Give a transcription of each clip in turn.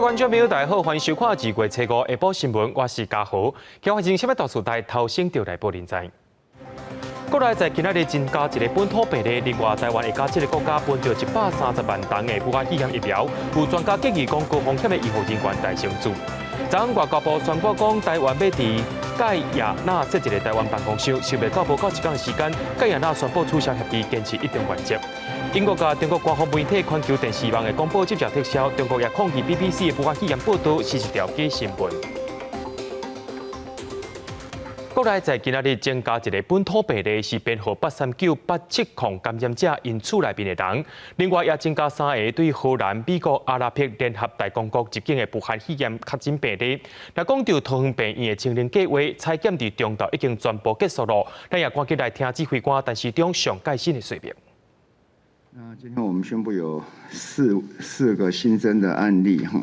位觀眾朋友，大家好，歡迎收看2月初五下晡新聞，我是嘉豪。今發生啥物大事代頭先就來報您知。國內在今仔日增加一个本土病例，另外台灣會佮七个國家分著130萬劑的武漢肺炎疫苗，有專家建議講高風險的醫護人員代先注。昨昏外交部宣布講，台灣欲佇蓋亞那設一个台灣辦公室，想袂到無夠一工時間，蓋亞那宣布取消協議，堅持一中原則。英國佮中國官方媒體環球電視網的廣播接受撤銷，中國也抗議 BBC 的武漢肺炎報導是一條假新聞。國內在今仔日增加一个本土病例，是編號839870感染者𪜶厝內面的人。另外也增加三个對荷蘭、美國、阿拉伯聯合大公國入境的武漢肺炎確診病例。若講著桃園病院的清零計劃，採檢佇中晝已經全部結束囉。咱也趕緊來聽指揮官陳時中上蓋新的說明。那今天我們宣布有四個新增的案例哈。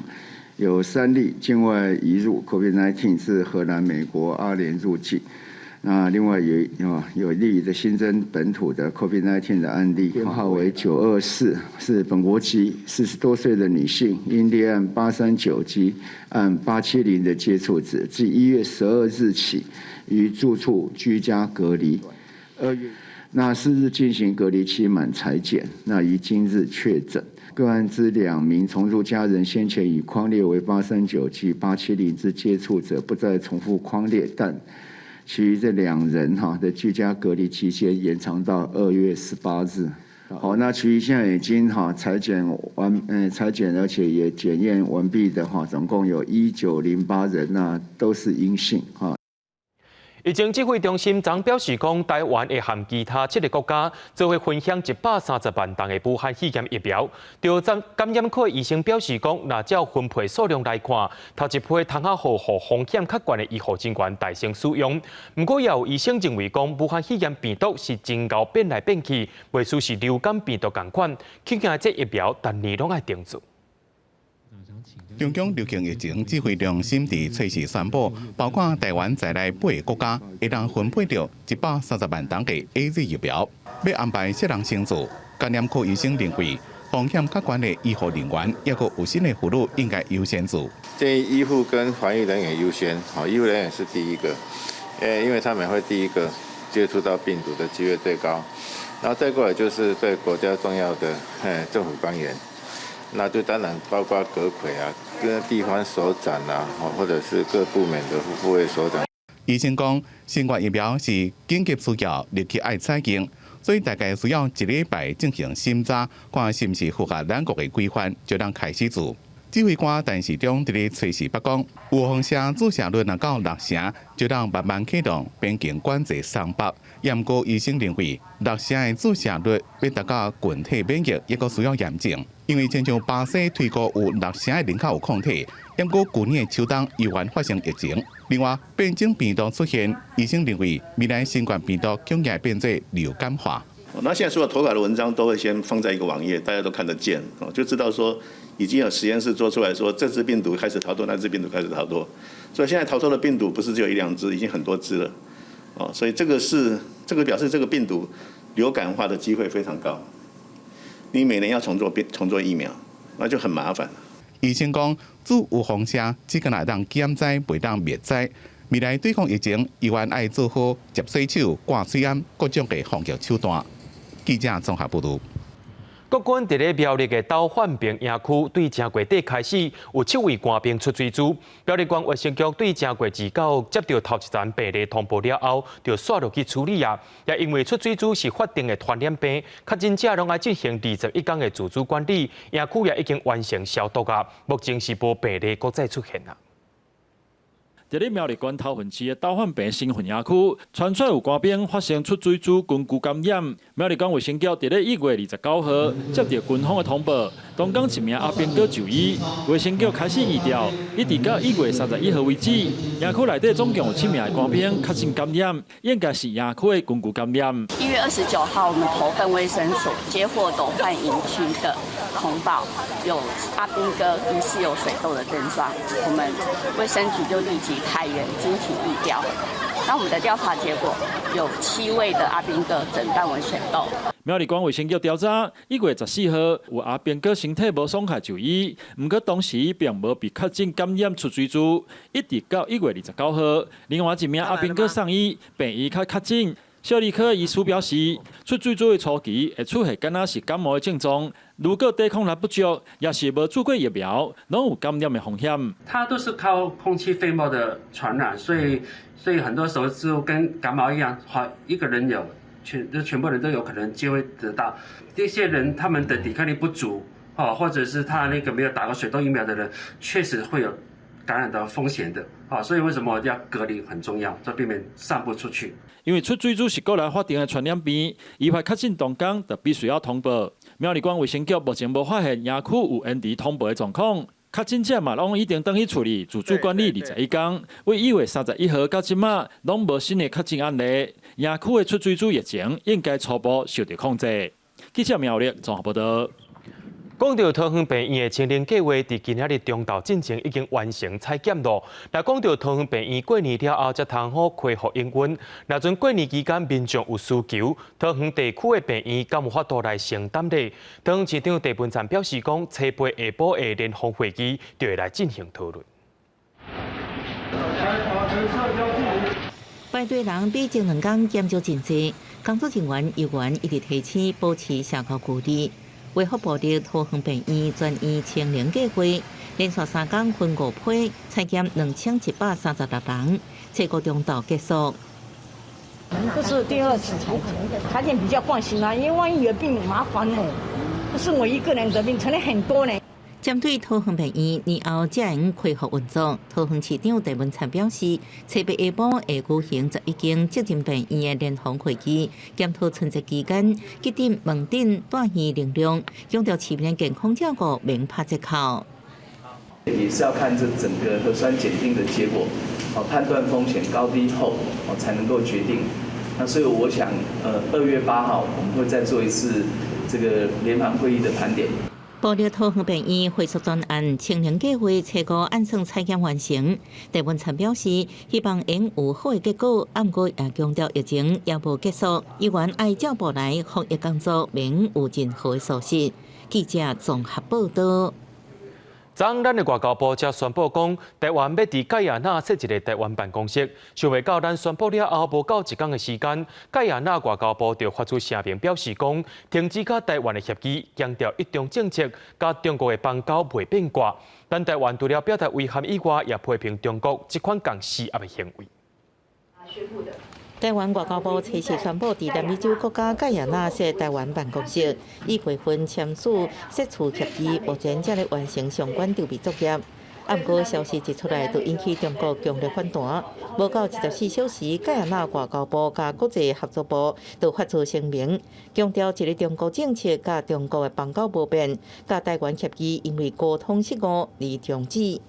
有三例境外移入 COVID-19 是荷蘭、美國、阿聯入境。那另外有一例的新增本土的 COVID-19 的案例，編號為924，是本國籍40多歲的女性，因列案839及案870的接觸者，自1月12日起於住處居家隔離。2月那4日進行隔離期滿採檢，那於今日確診。個案之兩名同住家人先前已匡列為839及870之接觸者，不再重複匡列，但其餘這兩人哈的居家隔離期間延長到2月18日。好，那其餘現在已經哈採檢完，採檢而且也檢驗完畢的哈，總共有1908人，那都是陰性哈。疫情指揮中心昨表示講，台灣會和其他七个國家做伙分享130萬劑的武漢肺炎疫苗。著感染科醫生表示講，若照分配數量來看，頭一批通較好予風險較懸的醫護人員代先使用。毋過也有醫生認為講，武漢肺炎病毒是真𠢕變來變去，袂輸是流感病毒仝款，恐驚這疫苗逐年攏愛重做。中央流行疫情指揮中心佇初四宣布，包括台灣在內八个國家，會當分配著130萬劑的 AZ 疫苗，欲安排啥人先注。感染科醫生認為，風險較懸的醫護人員，抑閣有身的婦女應該優先注。建議醫護跟防疫人員優先，好，醫護人員是第一個，因為他們會第一個接觸到病毒的機會最高，然後再過來就是對國家重要的政府官員。那就當然包括閣揆啊，跟地方首長啊，或者是各部門的部會首長。醫生講，新冠疫苗是緊急需要，立刻愛採用，所以大概需要一禮拜進行審查，看是毋是符合咱國的規範，就通開始注。指揮官陳時中佇咧初四捌講，預防射注射率若到六成，就通慢慢啟動邊境管制鬆綁。毋過醫生認為，六成的注射率欲達到群體免疫，抑閣需要驗證。因為親像巴西推估有六成的人口有抗體，毋過舊年的秋冬猶原發生疫情。另外，變種病毒出現，醫生認為未來新冠病毒恐驚變做流感化。那現在所有投稿的文章都會先放在一個網頁，大家都看得見，就知道說已經有實驗室做出來說，這隻病毒開始逃脫，那隻病毒開始逃脫。所以現在逃脫的病毒不是只有一兩隻，已經很多隻了。哦，所以這個是這個表示這個病毒流感化的機會非常高。你每年要重做疫苗，那就很麻煩。醫生講，注預防射只敢若會當減災，袂當滅災。未來對抗疫情，猶原愛做好捷洗手、掛喙罨各種的防疫手段。記者綜合報導。國軍佇咧苗栗的斗煥坪營區，對正月底開始有七位官兵出水珠。苗栗縣衛生局對正月29接著頭一層病例通報了後，就煞落去處理啊。也因為出水珠是法定的傳染病，確診者攏愛進行21天的自主管理。營區也已經完成消毒啊，目前是無病例閣再出現啊。佇咧苗栗縣頭份市的斗煥坪新訓營區，傳出有官兵發生出水珠群聚感染。苗栗縣衛生局佇咧1月29號接著軍方的通報，東港一名阿兵哥就醫，衛生局開始疫調，一直到1月31號為止，營區內底總共有七名的官兵確診感染，應該是營區的群聚感染。1月29號，我們頭份衛生所接獲斗煥營區的通報，有阿兵哥疑似有水痘的症狀，我們衛生局就立即派員進行疫調。那我們的調查結果，有七位的阿兵哥診斷為水痘。苗栗縣衛生局調查，1月14號有阿兵哥身體無爽快就醫，毋過當時並無被確診感染出水痘，一直到1月29號，另外一名阿兵哥送醫，病醫較確診。小兒科醫師表示，出水痘的初期會出現敢若是感冒的症狀，如果抵抗力不足，抑是無注過疫苗，攏有感染的風險。它都是靠空氣飛沫的傳染，所以很多時候就跟感冒一樣，好一個人有，全部人都有可能機會得到。這些人他們的抵抗力不足，或者是他那個沒有打過水痘疫苗的人，確實會有感染的風險的。所以為什麼要隔離很重要，就避免散布出去。因為出水痘是國內法定的傳染病，依法確診當工就必須要通報。苗栗縣衛生局目前無發現營區有延遲通報的狀況，確診者嘛攏已經轉去厝裡自主管理21天。為1月31號到這馬，攏無新的確診案例，營區的出水痘疫情應該初步受到控制。記者苗栗綜合報道。講到桃園病院的清零計劃，佇今仔日中晝進前已經完成採檢咯。若講到桃園病院過年了後才通好恢復營運，若陣過年期間民眾有需求，桃園地區的病院敢有法度來承擔咧？桃園市長鄭文燦表示講，初八下晡的聯防會議就會來進行討論。排隊人比前兩工減少真濟，工作人員猶原一直提醒保持社交距離。衛福部的桃園病院全院清零計劃，連續3工分五批採檢2136人，初五中晝結束。這是第二次採檢，採檢比較放心啦，因為萬一有病麻煩哦，不是我一個人得病，成了很多呢。針對桃園病院年後才會恢復運作，桃園市長鄭文燦表示，初八下晡會舉行11間責任病院的聯防會議，檢討春節期間急診門診住院能量，強調市民健康照顧免拍折扣。也是要看這整個核酸檢定的結果，判斷風險高低後，才能夠決定。那所以我想，2月8號我們會再做一次這個聯防會議的盤點。部立桃園病院恢復專案清零計劃初五按算採檢完成。鄭文燦表示，希望會有好的結果，毋過也強調疫情猶無結束，猶原愛照步來防疫工作，免有任何的疏失。記者綜合報道。昨昏咱的外交部才宣布講，台灣欲佇蓋亞那設一个台灣辦公室。想袂到咱宣布了後，無夠一工的時間，蓋亞那外交部就發出聲明，表示講停止佮台灣的協議，強調一中政策佮中國的邦交袂變卦。但台灣除了表達遺憾以外，也批評中國這款共施壓的行為。台灣外交部隨時宣布，佇南美洲國家蓋亞那設台灣辦公室，以月份簽署設處協議，目前正咧完成相關籌備作業。啊，毋過消息一出來，就引起中國強烈反彈。無夠24小時，蓋亞那外交部佮國際合作部就發出聲明，強調一个中國政策佮中國的邦交無變，佮台灣協議因為溝通失誤而終止。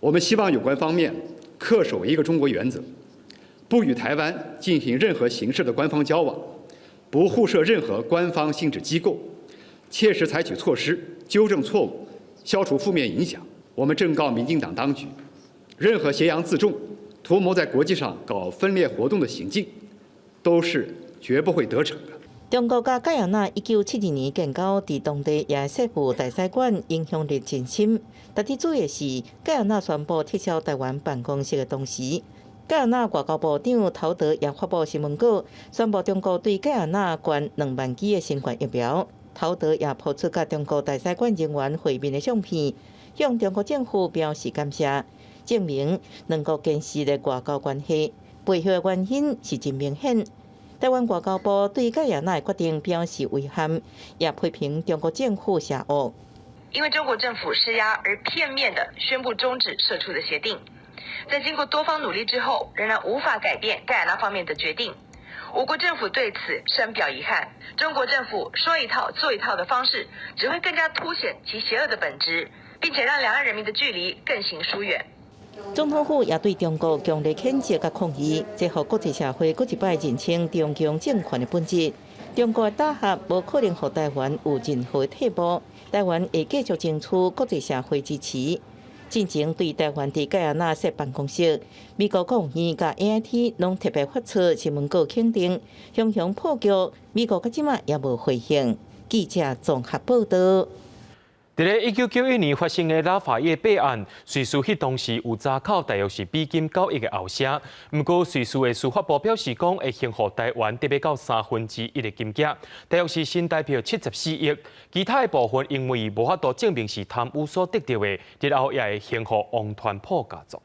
我們希望有關方面恪守一個中國原則。不與台灣進行任何形式的官方交往，不互設任何官方性質機構，切實採取措施糾正錯誤，消除負面影響。我們正告民進黨當局，任何挾洋自重、圖謀在國際上搞分裂活動的行徑，都是絕不會得逞的。中國佮蓋亞那1972年建交，佇當地也設有大使館，影響力真深。值得注意的是，蓋亞那宣布撤銷台灣辦公室的同時，蓋亞那外交部長陶德也發布新聞稿，宣布中國對蓋亞那捐2萬劑的新冠疫苗。陶德也拋出佮中國大使館人員會面的相片，向中國政府表示感謝，證明兩國堅實的外交關係背後的原因是真明顯。台灣外交部對蓋亞那的決定表示遺憾，也批評中國政府邪惡。因為中國政府施壓而片面的宣布終止設處的協定。在經過多方努力之後，仍然無法改變蓋亞那方面的決定。我國政府對此深表遺憾。中國政府說一套做一套的方式，只會更加凸顯其邪惡的本質，並且讓兩岸人民的距離更形疏遠。總統府也對中國強烈譴責佮抗議，這予國際社會閣一擺認清中共政權的本質。中國的打壓無可能予台灣有任何退步，台灣會繼續爭取國際社會支持。進前對台灣佇蓋亞那設辦公室，美國國務院佮 AIT 攏特別發出新聞稿肯定，雄雄破局，美國到這馬也無回應。記者綜合報導。佇咧1991年發生的拉法葉弊案，瑞士彼當時有查扣大約是美金9億的後生。毋過瑞士的司法部表示講，會還予台灣得欲到1/3的金額，大約是新台幣74億。其他的部分因為無法度證明是貪污所得著的，日後也會還予王傳普家族。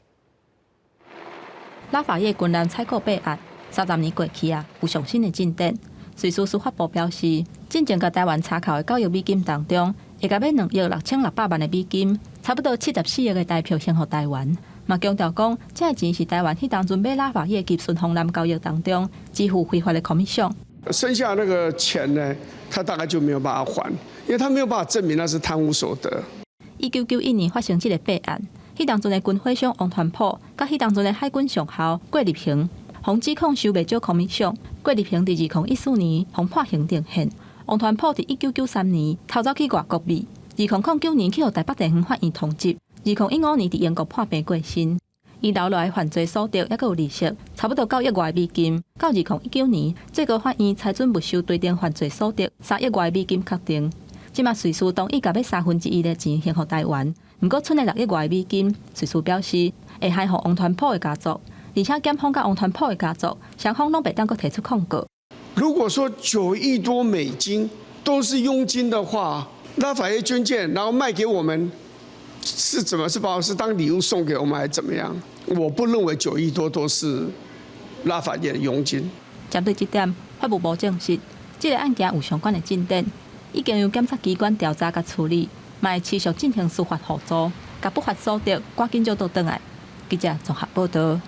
拉法葉軍艦採購弊案30年過去啊，有上新的進展。瑞士司法部表示，進前共台灣查扣的9億美金當中，會共欲2億6600萬的美金，差不多74億的台票還予台灣。嘛強調講，這个錢是台灣彼當陣買拉法葉級順風艦交易當中支付非法的 commission。剩下那個錢呢，他大概就沒有辦法還，因為他沒有辦法證明那是貪污所得。1991年發生這个弊案，彼當陣的軍火商王傳普，佮彼當陣的海軍上校郭立恆，予指控收袂少 commission。郭立恆佇2014年予判刑定讞。王傳普佇1993年逃走去外國避，2009年去予台北地方法院通緝，2015年佇英國破病過身。伊留落來犯罪所得，猶閣有利息，差不多9億外美金。到2019年，最高法院裁准沒收規定犯罪所得3億外美金確定。這馬瑞士同意共欲1/3的錢還予台灣，毋過賰的6億外美金，瑞士表示會還予王傳普的家族，而且檢方佮王傳普的家族雙方攏袂當閣提出控告。如果說9億多美金都是佣金的話，拉法葉軍艦然後賣給我們，是怎麼是把是當禮物送給我們，還是怎麼樣？我不認為9億多都是拉法葉的佣金。針對這點，法務部證實，這个案件有相關的進展，已經由檢察機關調查佮處理，嘛會持續進行司法互助，共不法所得趕緊就倒轉來。記者綜合報導。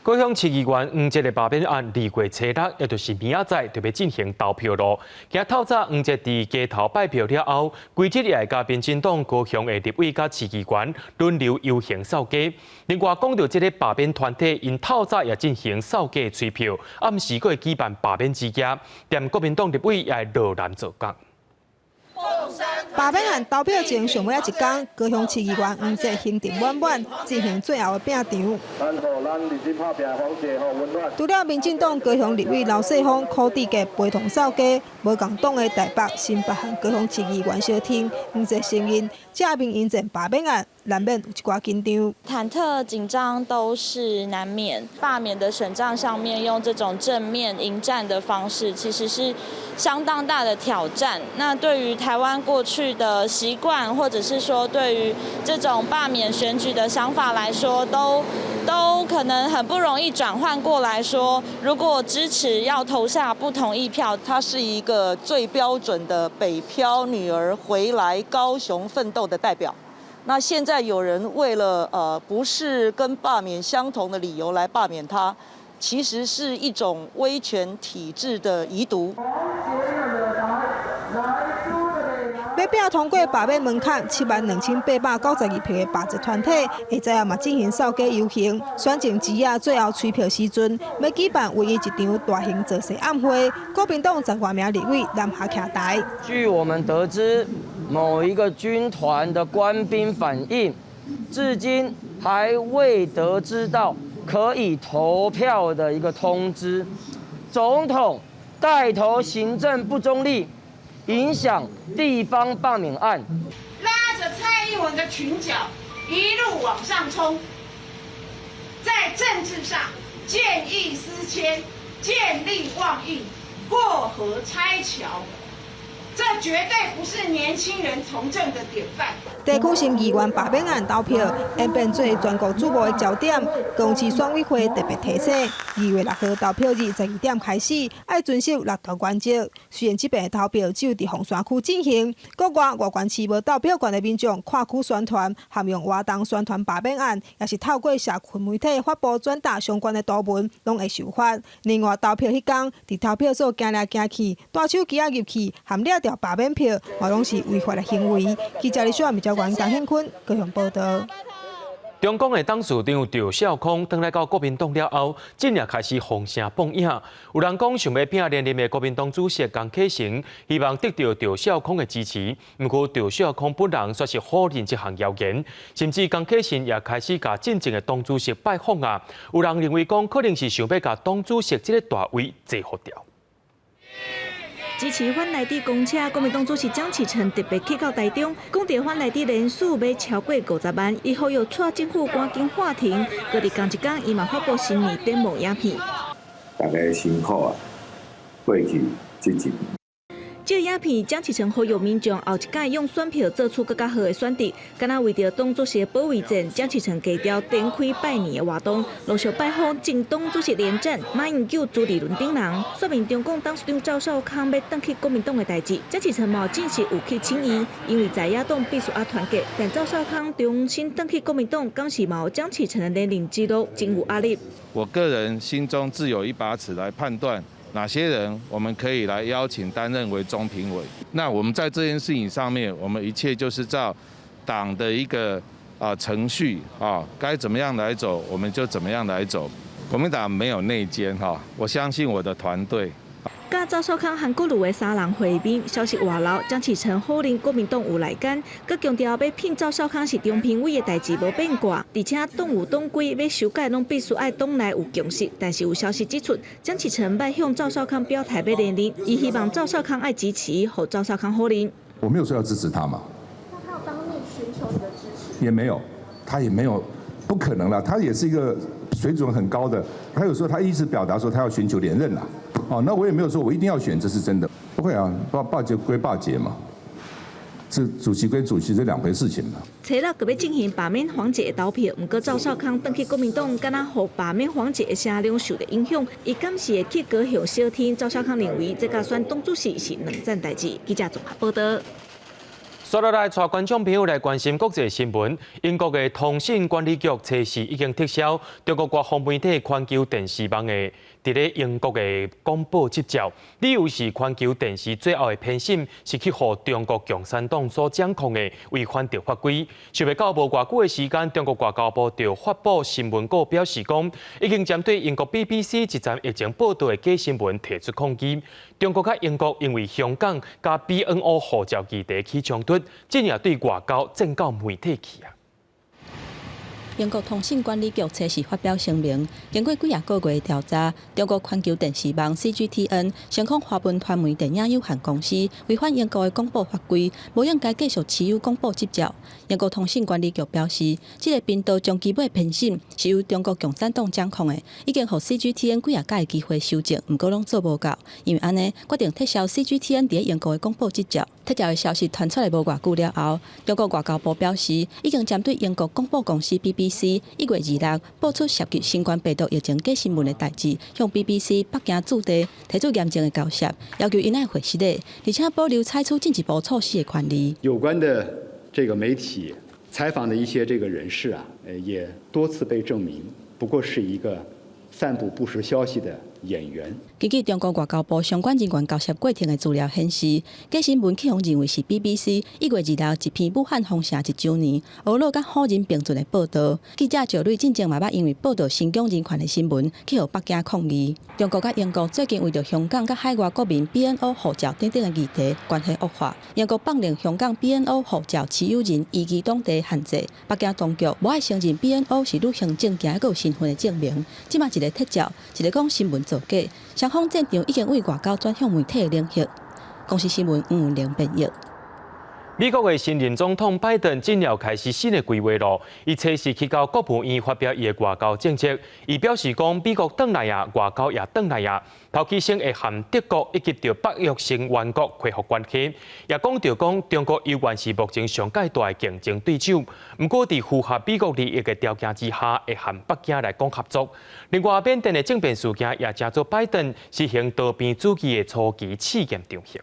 高雄市議員黃捷的罷免案，2月初6，也就是明仔載，就欲進行投票囉。今仔透早黃捷佇街頭拜票了後，規日也會佮民進黨高雄的立委佮市議員輪流遊行掃街。另外，講著這个罷免團體，𪜶透早也進行掃街催票，暗時閣會舉辦罷免之夜，踮國民黨立委也會落南做工。罷免案投票前上尾仔一工，高雄市議員黃捷行程滿滿，進行最後的拼場。除了民進黨高雄立委劉世鋒、柯志杰陪同掃街，無仝黨的台北、新北和高雄市議員相挺，黃捷承認正面迎戰罷免案，難免有一寡緊張。忐忑、緊張都是難免。罷免的選戰上面，用這種正面迎戰的方式，其實是相當大的挑戰。那對於台灣過去的習慣，或者是說對於這種罷免選舉的想法來說，都可能很不容易轉換過來說，如果支持要投下不同意票，她是一個最標準的北漂女兒回來高雄奮鬥的代表。那現在有人為了不是跟罷免相同的理由來罷免她，其實是一種威權體制的遺毒。欲拼通過罷免門檻72,892票的罷捷團體，下晝嘛進行掃街遊行，選前之夜最後催票時陣，欲舉辦唯一一場大型造勢暗會，國民黨10外名立委南下徛台。據我們得知，某一個軍團的官兵反映，至今還未得知到可以投票的一個通知。總統帶頭行政不中立，影響地方罷免案，拉着蔡英文的裙角一路往上衝，在政治上見異思遷、見利忘義、過河拆橋。這絕對不是年輕人從政的典範。地區性議員罷免案投票演變做全國矚目的焦點。高雄市選委會特別提醒，2月6號投票日12點開始，愛遵守六大原則。雖然這遍的投票只有佇鳳山區進行，國外外縣市無投票權的民眾跨區宣傳，含用活動宣傳罷免案，也是透過社群媒體發布轉達相關的圖文，攏會受罰。另外，投票彼工，佇投票所行來行去，帶手機仔入去，含掠著罷免票，嘛攏是違法的行為。記者李小米交關江慶坤高雄報導。中共的董事長趙少康轉來到國民黨了後，這下開始風聲放影。有人講想欲拼連任的國民黨主席江啟臣，希望得著趙少康的支持。毋過趙少康本人煞是否認這項謠言，甚至江啟臣也開始共進前的黨主席拜訪啊。有人認為講可能是想欲共黨主席這个大位制服掉。支持反萊豬公車，國民黨主席江啟臣特別去到台中，講著反萊豬人數欲超過50萬，伊呼籲蔡政府趕緊喊停。閣佇仝一工，伊嘛發布新年展望影片。大家辛苦啊，過去這一年。這影片，江啟臣呼籲民眾後一擺用選票做出閣較好的選擇。敢若為著黨主席保衛戰，江啟臣低調展開拜年的活動，陸續拜訪前黨主席連戰、馬英九、朱立倫等人，說明中共董事長趙少康欲轉去國民黨的代誌。江啟臣嘛證實有去請伊，因為在野黨必須愛團結。但趙少康重新轉去國民黨，敢是嘛有江啟臣的連任之路真有壓力。我個人心中自有一把尺來判斷。哪些人我們可以來邀請擔任為中評委？那我們在這件事情上面，我們一切就是照黨的一個程序啊，該怎麼樣來走，我們就怎麼樣來走。國民黨沒有內奸哈，我相信我的團隊。佮趙少康韓國瑜的三人會面，消息外流，江啟臣否認國民黨有內奸，閣強調欲聘趙少康是中評委的代誌無變卦，而且黨有黨規，欲修改攏必須愛黨內有共識。但是有消息指出，江啟臣欲向趙少康表態欲連任，伊希望趙少康愛支持，予趙少康否認。我沒有說要支持他嘛。那他有當面尋求你的支持？也沒有，他也沒有，不可能了。他也是一個水準很高的，他有時候他一直表達說他要尋求連任啦。哦，那我也沒有說我一定要選，這是真的。不會啊，罷罷節歸罷節嘛，這主席歸主席，這兩回事情嘛。初六閣欲進行罷免黃捷的投票，毋過趙少康轉去國民黨，敢若予罷免黃捷的聲量受著影響。伊敢是會去高雄相挺？趙少康認為，這佮選黨主席是兩件代誌。記者綜合報導。煞落來，帶觀眾朋友來關心國際新聞。英國的通訊管理局初四已經撤銷中國國防媒體環球電視網的佇咧英國的廣播執照，理由是環球電視最後的編審是去予中國共產黨所掌控的，違反著法規。想袂到無偌久的時間，中國外交部就發布新聞稿表示講，已經針對英國 BBC 一站疫情報導的假新聞提出抗議。中國佮英國因為香港佮 BNO 護照議題起衝突，進而對外交戰到媒體去啊。英國通訊管理局初四發表聲明，經過幾仔個月調查，中國環球電視網 CGTN 指控華文傳媒電影有限公司違反英國的廣播法規，無應該繼續持有廣播執照。英國通訊管理局表示，這个頻道長期尾編審是由中國共產黨掌控的，已經予 CGTN 幾仔擺的機會修正，毋過攏做無到，因為按呢決定撤銷 CGTN 佇英國的廣播執照。撤照的消息傳出來無偌久了後，中國外交部表示，已經針對英國廣播公司 BBC 1月26播出涉及新冠病毒疫情假新聞的代誌，向 BBC 北京駐地提出嚴正的交涉，要求𪜶愛回失禮，而且保留採取進一步措施的權利。有關的這個媒體採訪的一些這個人士啊，也多次被證明不過是一個散布不實消息的演員。根據中國外交部相關人員交涉過程的資料顯示，假新聞去予認為是 BBC 1月26一篇武漢封城一週年，烏魯佮好人並存的報導。記者趙磊進前嘛捌因為報導新疆人權的新聞，去予北京抗議。中國佮英國最近為著香港佮海外國民 BNO 護照等等的議題關係惡化。英國放任香港 BNO 護照持有人移居當地限制，北京當局無愛承認 BNO 是旅行證件，閣有身份的證明。這馬一个撤照，一个講新聞造假，雙方戰場已經對外交轉向媒體的領域。公視新聞吳文玲編譯。美國的新任總統拜登進而開始新的規劃囉。伊初四去到國務院發表伊的外交政策，伊表示講美國轉來啊，外交也轉來啊。頭起先會和德國以及著北約成員國恢復關係，也講著講中國猶原是目前上蓋大的競爭對手。毋過佇符合美國利益的條件之下，會和北京來講合作。另外，緬甸的政變事件也成做拜登實行多邊主義的初期試驗場域。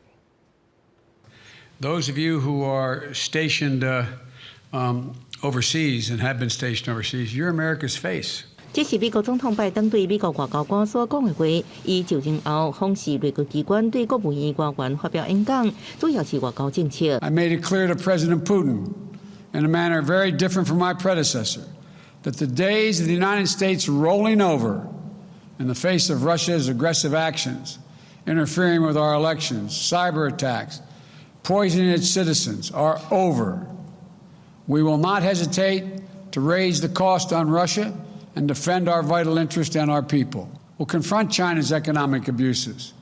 Those of you who are stationed overseas and have been stationed overseas, you're America's face. 這是美國總統拜登對美國外交官所講的話。伊就任後，訪視內閣機關對國務院官員發表演講，主要是外交政策。 I made it clear to President Putin, in a manner very different from my predecessor, That the days of the United States rolling over in the face of Russia's aggressive actions, interfering with our elections, cyber attacks, poisoning its citizens are over. We will not hesitate to raise the cost on Russia and defend our vital interest and our people. We'll confront China's economic abuses,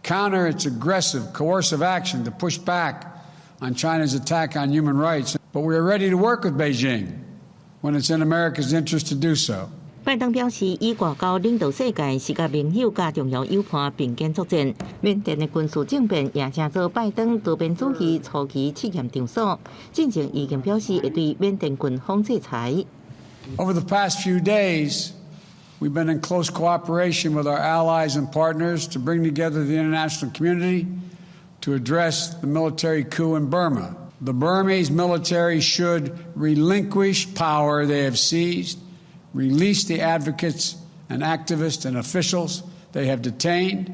counter its aggressive, coercive action to push back on China's attack on human rights. But we are ready to work with Beijing when it's in America's interest to do so. 拜登表示，以外交領導世界是佮盟友佮重要友伴並肩作戰。緬甸的軍事政變也成做拜登多邊主義初期試驗場所。進前已經表示會對緬甸軍方制裁。 Over the past few days, we've been in close cooperation with our allies and partners to bring together the international community to address the military coup in Burma. The Burmese military should relinquish power they have seized, release the advocates and activists and officials they have detained,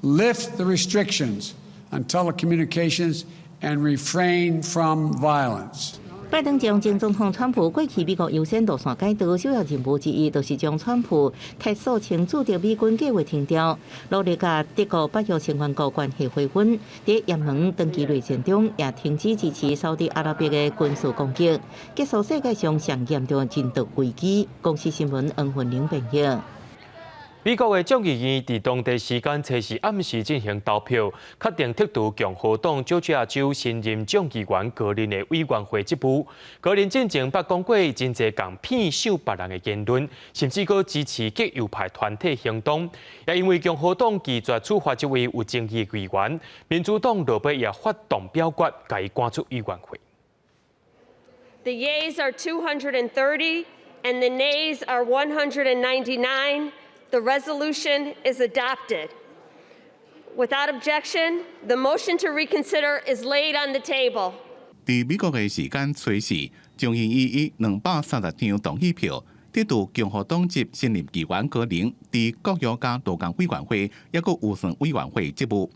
lift the restrictions on telecommunications, and refrain from violence. 拜登將前總統川普過去美國優先路線改道，首要任務之一，就是將川普提訴請駐德美軍計劃停掉，努力佮德國北約成員國關係回溫。佇也門長期內戰中，也停止支持沙烏地阿拉伯的軍事攻擊，結束世界上上嚴重人道危機。公視新聞黃雲玲編譯。美國的眾議院佇當地時間初四暗時進行投票，確定剔除共和黨喬治亞州新任眾議員格林的委員會職務。格林進前捌講過真濟共騙受別人的言論，甚至閣支持極右派團體行動。也因為共和黨拒絕處罰這位有爭議的議員，民主黨落尾也發動表決，共伊趕出委員會。 The yeas are 230 and the nays are 199. The resolution is adopted. Without objection, the motion to reconsider is laid on the table. 佇美國的時間初四，眾議院以230張同意票，得到共和黨籍新任議員格林佇國約佮勞工委員會，抑閣預算委員會職務。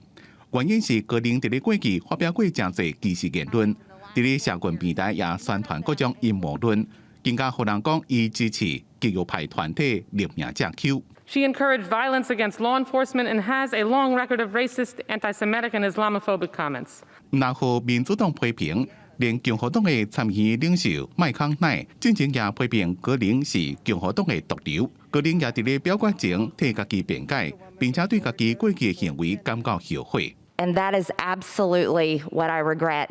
原因是格林佇咧過去發表過誠濟歧視言論，佇咧社群平台也宣傳各種陰謀論，更加予人講伊支持極右派團體匿名者 Q。 She encouraged violence against law enforcement and has a long record of racist, anti-Semitic and Islamophobic comments. 若予民主黨批評，連共和黨的參議院領袖麥康奈進前也批評格林是共和黨的毒瘤。格林也佇咧表決前替家己辯解，並且對家己過去的行為感到後悔。 And that is absolutely what I regret,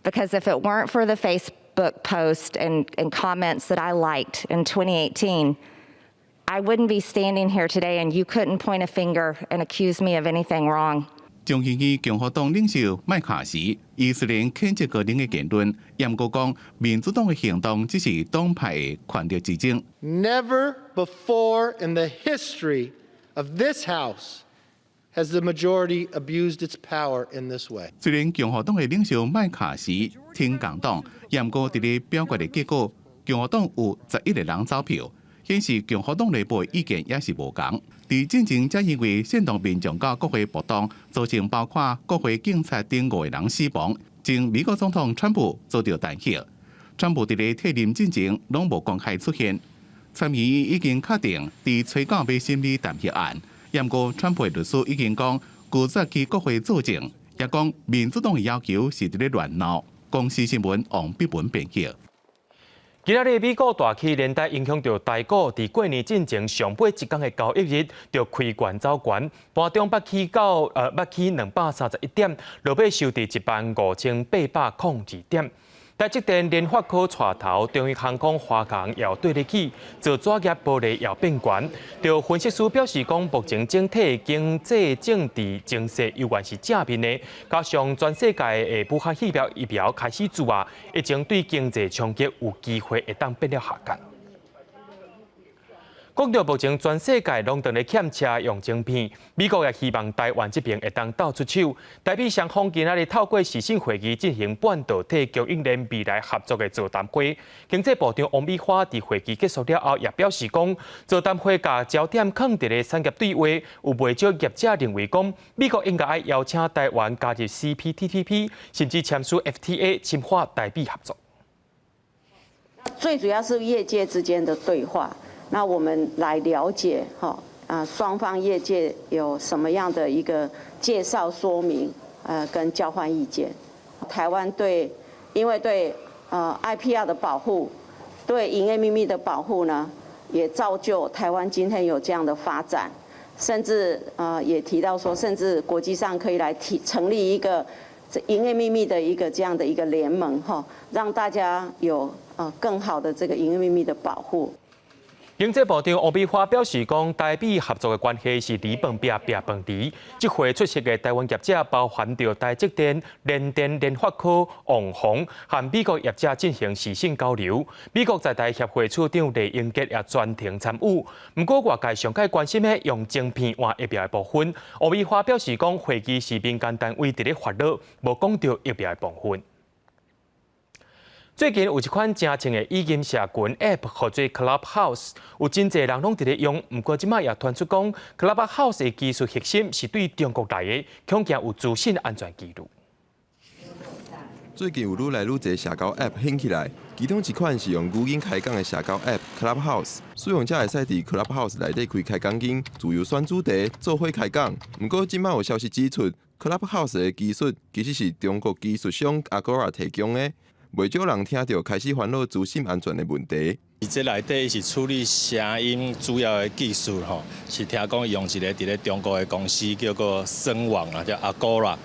because if it weren't for the Facebook post and comments that I liked in 2018, I wouldn't be standing here today and you couldn't point a finger and accuse me of anything wrong. 眾議院共和黨領袖麥卡錫，伊雖然譴責格林的言論，毋過講民主黨的行動只是黨派的權力之爭。 Never before in the history of this House has the majority abused its power in this way. 雖然共和黨的領袖麥卡錫挺共黨，毋過佇咧表決的結果，共和黨有11個人走票，顯示共和黨內部的意見也是無仝。佇進前，才因為煽動民眾佮國會暴動，造成包括國會警察等五個人死亡。前美國總統川普遭著彈劾。川普佇咧退任進前攏無公開出現。參議院已經確定佇初九欲審理彈劾案，毋過川普的律師已經講拒絕去國會作證，也講民主黨的要求是佇咧亂鬧。公視新聞王碧文編譯。今仔日美股大起，連帶影響著台股。佇過年進前上尾一工的交易日，就開懸走懸，盤中捌起到捌起231點，落尾收佇15,802點。台積電、聯發科帶頭，長榮航空、華航也綴咧起，造紙業玻璃也變懸。著分析師表示講，目前整體經濟政治情勢猶原是正面的，加上全世界的武漢肺炎疫苗開始注啊，疫情對經濟衝擊有機會會當變了下降。講到目前全世界攏當咧欠車用晶片，美國也希望台灣這邊會當鬥出手。台美雙方今仔日透過視訊會議進行半導體供應鏈未來合作的座談會。經濟部長王美花佇會議結束了後，也表示講，座談會共焦點囥佇咧產業對話，有袂少業者認為講，美國應該愛邀請台灣加入 CPTPP，甚至簽署 FTA，深化台美合作。最主要是業界之間的對話，那我們來了解，哈啊，雙方業界有什麼樣的一個介紹說明，跟交換意見。台灣對，因為對IPR 的保護，對營業秘密的保護呢，也造就台灣今天有這樣的發展，甚至也提到說，甚至國際上可以來提成立一個這營業秘密的一個這樣的一個聯盟，哈，讓大家有更好的這個營業秘密的保護。經濟部長王美花表示，講台美合作的關係是豬飯壁拚飯匙。這回出席的台灣業者包含著台積電、聯電、聯發科、旺宏，和美國業者進行視訊交流。美國在台協會處長酈英傑也全程參與。毋過外界上蓋關心的用晶片換疫苗的部分，王美花表示講，會議是民間單位佇咧發落，無講著疫苗的部分。最近有一款誠正的語音社群 App，號做 Clubhouse，有真濟人攏佇咧用。毋過這擺也傳出講，Clubhouse 的技術核心是對中國來的，恐驚有資訊安全疑慮。最近有愈來愈濟社交 App 興起來，其中一款是用語音開講的社交 App Clubhouse。使用者會使佇 Clubhouse 內底開開講間，自由選主題，做伙開講。毋過這擺有消息指出，Clubhouse 的技術其實是中國技術商 Agora 提供的。袂少人聽著開始煩惱資訊安全的問題。這內底是處理聲音主要的技術吼，是聽講用一个佇咧中國的公司叫做聲網啊，叫 Agora。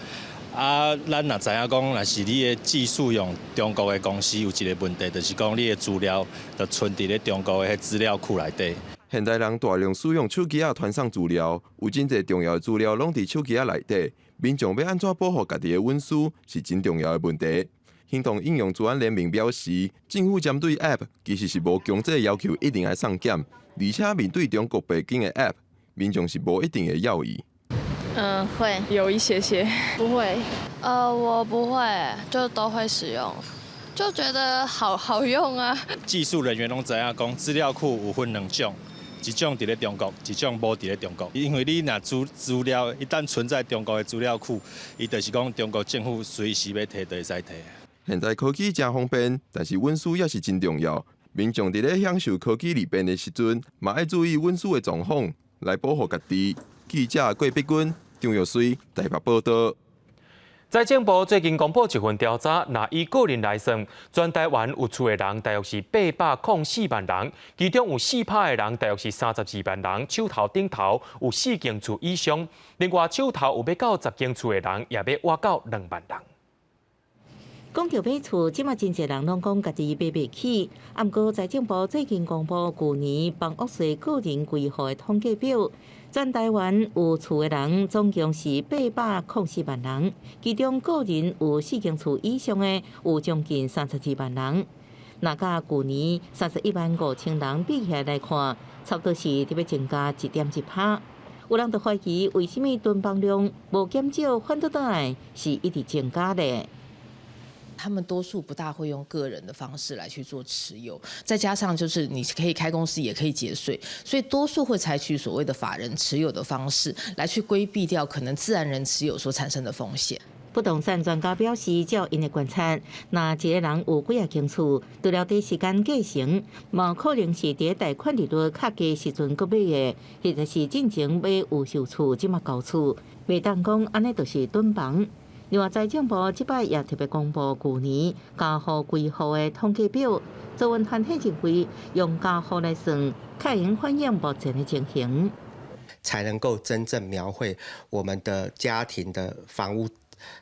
啊，咱若知影講，若是你的技術用中國的公司，有一个問題，就是講你的資料就存佇咧中國的彼資料庫內底。現代人大量使用手機仔傳送資料，有真濟重要的資料攏佇手機仔內底。民眾欲按怎保護家己的隱私，是真重要的問題。行動應用資安聯盟表示，政府針對 App 其實是無強制要求一定愛送檢，而且面對中國背景的 App，民眾是無一定會猶豫。嗯，會有一些些，不會。我不會，就都會使用，就覺得好好用啊。技術人員攏知影講，資料庫有分兩種，一種佇咧中國，一種無佇咧中國。因為你若資料一旦存在中國的資料庫，伊就是講中國政府隨時欲提就會使提。現代科技誠方便，但是隱私也是真重要。民眾佇咧享受科技利便的時陣，嘛愛注意隱私的狀況，來保護家己。記者郭碧君、張玉水台北報導。財政部最近公布一份調查，若以個人來算，全台灣有厝的人大約是804萬人，其中有4%的人大約是32萬人，手頭頂頭有四間厝以上，另外手頭有欲到10間厝的人，也欲倚到2萬人。講著買厝，這馬真濟人攏講家己買袂起。毋過財政部最近公布舊年房屋稅個人歸戶的統計表，全台灣有厝的人總共是804萬人，其中個人有四間厝以上的有將近32萬人。若佮舊年31萬5千人比起來來看，差不多是佇欲增加1.1%。有人就懷疑，為啥物囤房量無減少，反倒轉來是一直增加咧？他們多數不大會用個人的方式來去做持有，再加上就是你可以開公司，也可以節稅，所以多數會採取所謂的法人持有的方式來去規避掉可能自然人持有所產生的風險。不動產專家表示，照𪜶的觀察，若一个人有幾仔間厝，除了短時間繼承，嘛可能是佇貸款利率較低時陣閣買的，或者是進前買預售厝，這馬交厝，袂當講按呢就是囤房。另外，財政部這擺也特別公布舊年家戶歸戶的統計表，做運團體認為用家戶來算，較會用反映目前的情形，才能夠真正描繪我們的家庭的房屋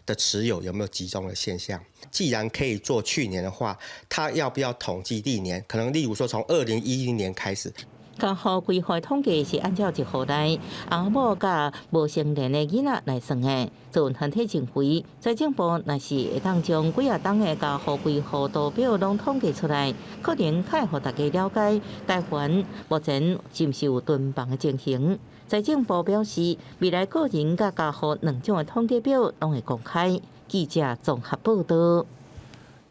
的持有有沒有集中的現象。既然可以做去年的話，他要不要統計歷年？可能例如說從2010年開始。家戶歸戶統計是按照一戶內翁某佮無成年的囡仔來算的。做團體認為，財政部若是會當將幾仔冬的家戶歸戶圖表攏統計出來，可能較會予大家了解台灣目前是毋是有囤房的情形。財政部表示，未來個人佮家戶兩種的統計表攏會公開。記者綜合報導。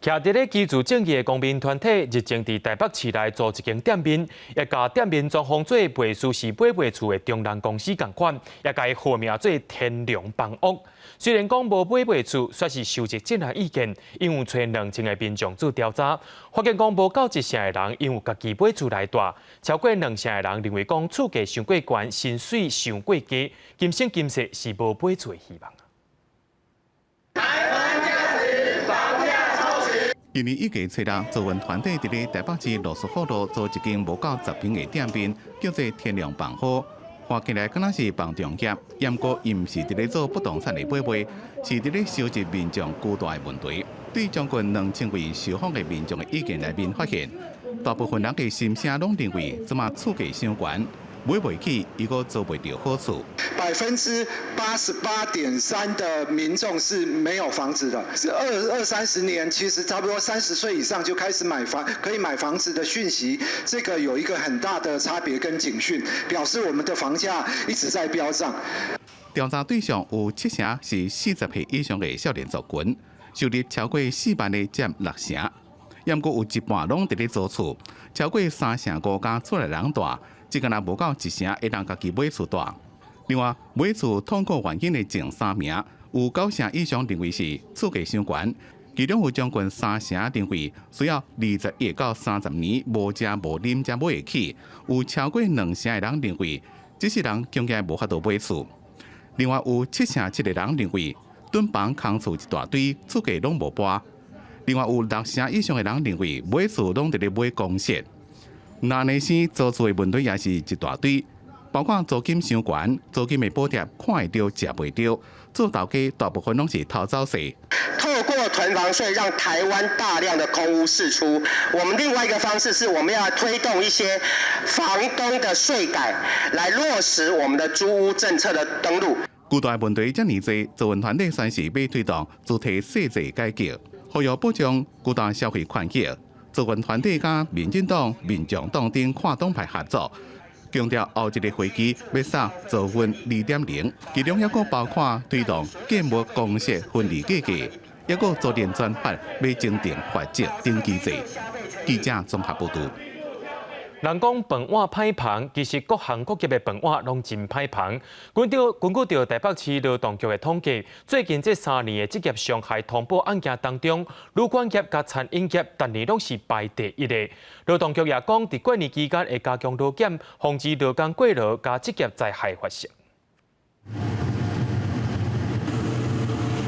徛佇咧居住正義的公民團體日前佇台北市內租一間店面，也共店面裝潢做賣舒適買賣厝的中人公司仝款，也共伊號名做天龍房屋。雖然講無買賣厝，煞是收集進來意見，𪜶有揣2000個民眾做調查，發現講無夠一成的人𪜶有家己買厝來住，超過兩成的人認為講厝價傷過懸，薪水傷過低，今生今世是無買厝的希望。今年一月初六，捷運團體佇咧台北市羅斯福路租一間無夠10坪的店面，叫做天龍房屋。看起來敢若是房仲業，毋過伊毋是佇咧做不動產的買賣，是佇咧收集民眾居住的問題。對將近2000位受訪的民眾的意見內面發現，大部分人的心聲攏認為，這馬厝價傷懸，買袂起，猶閣租袂著好厝。 88.3%的民眾是沒有房子的，是二二三十年，其實差不多30歲以上就開始買房，可以買房子的訊息，這個有一個很大的差別跟警訊，表示我們的房價一直在飆漲。調查對象有七成是40歲以上的少年族群，收入超過4萬的佔六成，毋過有一半攏佇咧租厝，超過3成五共厝內人住，只敢若無夠一成會當家己買厝住。另外，買厝痛苦原因的前三名，有九成以上認為是厝價傷懸，其中有將近三成認為需要21到30年無食無啉才買會起，有超過兩成的人認為這世人恐驚無法度買厝。另外有7.7%的人認為囤房空厝一大堆，厝價攏無跋。另外有六成以上的人認為買厝攏佇咧買公設。那呢生租厝的問題也是一大堆。包括租金傷懸、租金的補貼看會著、食袂著，做頭家大部分攏是偷走稅。透過囤房稅，讓台灣大量的空屋釋出。我們另外一個方式是，我們要推動一些房東的稅改，來落實我們的租屋政策的登錄。巨大問題遮爾濟，捷運團體宣示欲推動主體稅制改革，呼籲保障巨大消費權益。捷運團體佮民進黨、民眾黨等跨黨派合作。強調後一个會期欲殺捷運2.0，其中抑閣包括推動建物公設分離計價，抑閣租賃專法欲增訂罰則等機制。記者綜合報導。人講飯碗歹捧，其實各行各業的飯碗攏真歹捧。根據著台北市勞動局的統計，最近這3年的職業傷害通報案件當中，旅館業佮餐飲業逐年攏是排第一的。勞動局也講，佇過年期間會加強勞檢，防止勞工過勞佮職業災害發生。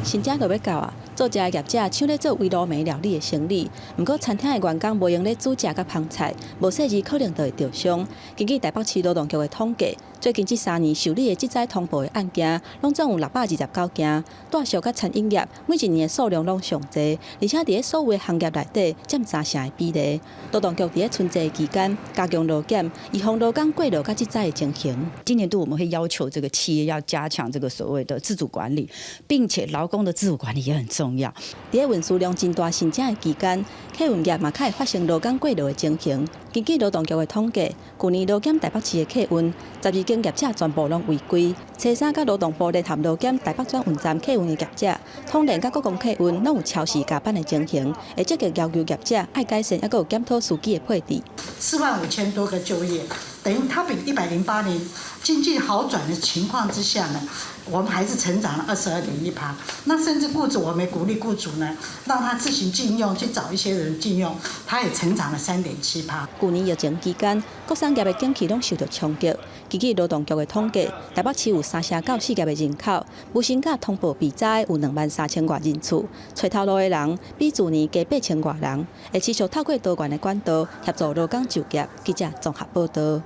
新正就欲到啊！做食的業者搶咧做圍爐糜料理的生意，毋過餐廳的員工無閒咧煮食佮捧菜，無細膩可能就會著傷。根據台北市勞動局的統計，最近這3年受理的職災通報的案件，攏總有629件。大食佮餐飲業每一年的數量攏上濟，而且佇咧所有的行業內底佔三成的比例。勞動局佇咧春節期間加強勞檢，預防勞工過勞佮職災的情形。今年度我們會要求這個企業要加強這個所謂的自主管理，並且勞工的自主管理也很重要。佇咧運輸量真大新正的期間，客運業嘛較會發生勞工過勞的情形。根據勞動局的統計，去年勞檢台北市的客運，12間業者全部攏違規。初三佮勞動部聯合勞檢台北轉運站客運的業者，統聯佮國光客運攏有超時加班的情形，會積極要求業者愛改善，抑閣有檢討司機的配置。4萬5千多個就業，等於它比108年經濟好轉的情況之下呢，我們還是成長了22.1%。那甚至雇主，我們也鼓勵雇主呢，讓他自行進用，去找一些人進用，他也成長了3.7%。去年疫情期間，各產業的景氣攏受著衝擊。根據勞動局的統計，台北市有3成到4業的人口，無薪假通報被災有2萬3千外人次，揣頭路的人比去年加8千外人，會持續透過多元的管道協助勞工就業。記者綜合報導。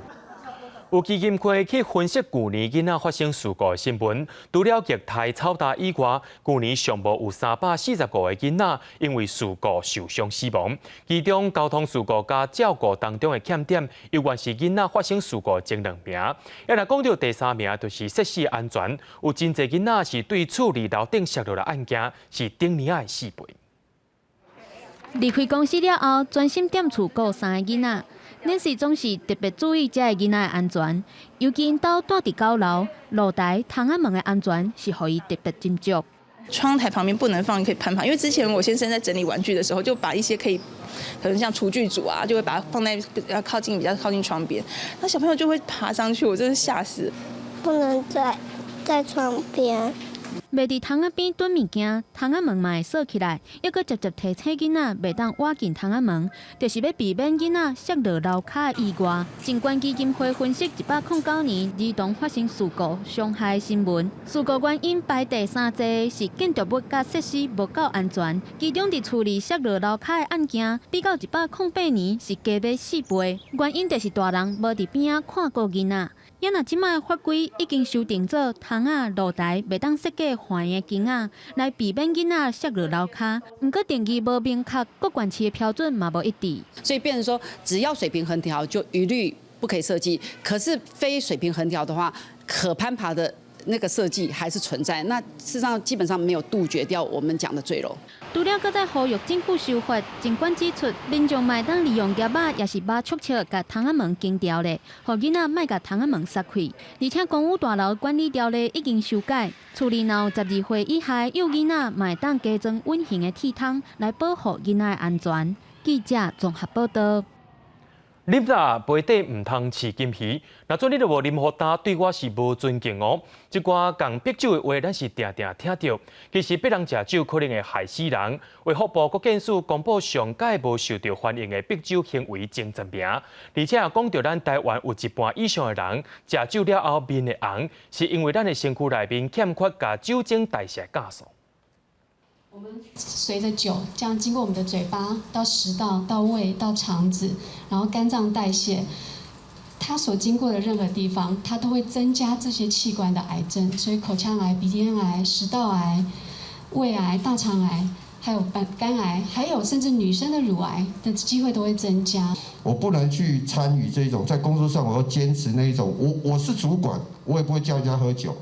有基金會去分析舊年囡仔發生事故的新聞，除了虐待、吵打以外，舊年上無有345個囡仔因為事故受傷死亡。其中交通事故佮照顧當中的欠點，猶原是囡仔發生事故前兩名。抑若講著第三名，就是設施安全，有真濟囡仔是對厝裡樓頂摔落來案件，是頂年仔的4倍。離開公司了後，專心踮厝顧三个囡仔。Nancy 總是特別注意這个囡仔的安全，尤其𪜶兜蹛佇九樓露台窗仔門的安全是予伊特別斟酌。窗台旁邊不能放可以攀爬，因為之前我先生在整理玩具的時候，就把一些可以可能像廚具組啊，就會把它放在比較靠近、比較靠近窗邊，那小朋友就會爬上去，我真是嚇死。不能在窗邊。袂佇窗仔邊囤物件，窗仔門嘛會鎖起來，抑閣直接提醒囡仔袂當倚近窗仔門，就是欲避免囡仔摔落樓跤的意外。疾管基金會分析109年兒童發生事故傷害新聞，事故原因排第三濟是建築物佮設施無夠安全，其中佇處理摔落樓跤的案件，比較108年是加欲四倍。原因就是大人無佇邊仔看顧囡仔。猶若這擺法規已經修訂做窗仔露台袂當設計橫的弓仔，來避免囡仔摔落樓跤。毋過定義無明確，各縣市的標準嘛無一致。所以變成說，只要水平橫條就一律不可以設計。可是非水平橫條的話，可攀爬的那個設計還是存在。那事實上基本上沒有杜絕掉我們講的墜樓。除了閣再呼籲政府修法，疾管指出，民眾嘛會當利用夾仔，抑是馬觸尺共窗仔門弓牢咧，予囡仔莫共窗仔門捒開。而且公寓大樓管理條例已經修改，厝裡若有12歲以下幼囡仔，嘛會當加裝隱形的鐵窗來保護囡仔的安全。記者綜合報道。啉啦，杯底毋通飼金魚。若準你著無啉予焦，對我是無尊敬哦。這寡共逼酒的話，咱是定定聽著。其實逼人食酒可能會害死人。衛福部國健署公布上蓋無受著歡迎的逼酒行為前十名，而且也講著咱台灣有一半以上的人食酒了後面會紅，是因為咱的身軀內面欠缺共酒精代謝酵素。我們隨着酒這樣經過我們的嘴巴到食道到胃到腸子，然後肝臟代謝，它所經過的任何地方，它都會增加這些器官的癌症，所以口腔癌、鼻咽癌、食道癌、胃癌、大腸癌，還有肝癌，還有甚至女生的乳癌的機會都會增加。我不能去參與這種，在工作上我要堅持那一種，我是主管，我也不會叫人家喝酒。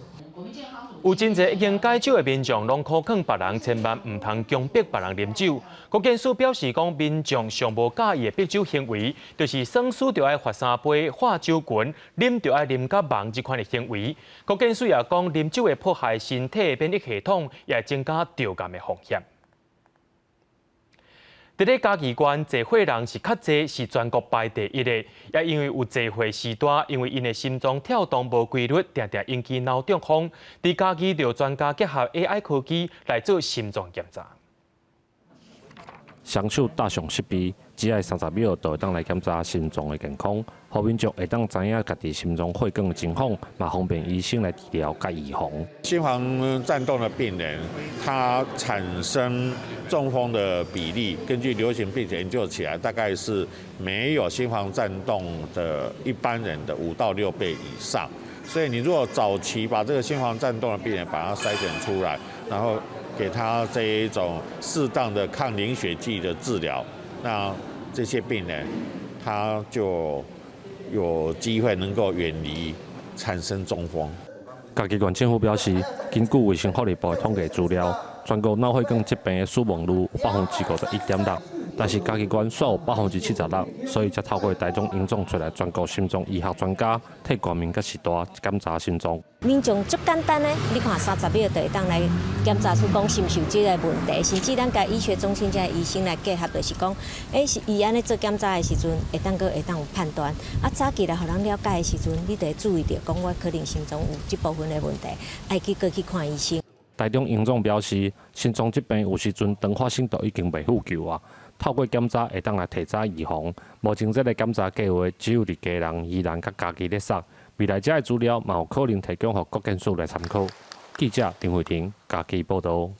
有真濟已經戒酒的民眾，攏苦勸別人千萬毋通強迫別人啉酒。國健署表示講，民眾上無佮意的逼酒行為，就是耍輸著愛罰三杯、喝酒群、啉著愛啉甲茫這款的行為。國健署也講，啉酒會破壞身體的免疫系統，也會增加著癌的風險。佇咧嘉義縣，濟歲人是較濟，是全國排第一的。也因為有濟歲序大，因為𪜶的心臟跳動無規律，定定引起腦中風。佇嘉義，就專家結合 AI 科技來做心臟檢查。雙手搭上設備，只愛30秒就會當來檢查心臟的健康，予民眾會當知影家己心臟血管的情況，嘛方便醫生來治療佮預防。心房顫動的病人，他產生中風的比例，根據流行病學研究起來，大概是沒有心房顫動的一般人的5到6倍以上。所以你如果早期把這個心房顫動的病人把它篩選出來，然後給他這一種適當的抗凝血劑的治療，那這些病人他就有機會能夠遠離產生中風。嘉義縣政府表示，根據衛生福利部的統計資料，全國腦血管疾病的死亡率有51.6%，但是嘉義縣煞有76%，所以才透過台中榮總揣來全國心臟醫學專家，替國民佮序大檢查心臟。民眾足簡單的，你看30秒就會當來檢查出講是毋是有這个問題，甚至咱佮醫學中心這个醫生來結合，就是講，是伊按呢做檢查的時陣，會當閣會當有判斷。啊，早期來予人了解的時陣，你就會注意著，講我可能心臟有這部分的問題，愛去閣去看醫生。台中榮總表示，心臟疾病有時陣當發生就已經袂復救啊。透過檢查會當來提早預防。目前這个檢查計劃只有佇基隆、宜蘭佮嘉義咧實，未來這个資料嘛有可能提供予國健署來參考。記者林慧婷嘉義報導。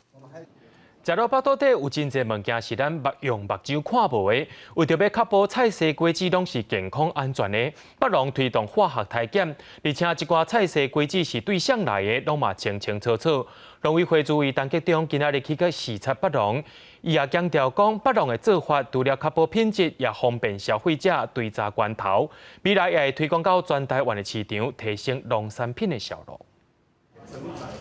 食落腹肚底有真濟物件是咱目用目睭看無的，為著欲確保菜蔬果子攏是健康安全的，北農推動化學篩檢，而且這寡菜蔬果子是對啥來的，攏嘛清清楚楚。農委會主委陳吉仲今仔日去閣視察北農，伊也強調講，北農的做法除了確保品質，也方便消費者追查源頭。未來也會推廣到全台灣的市場，提升農產品的銷路。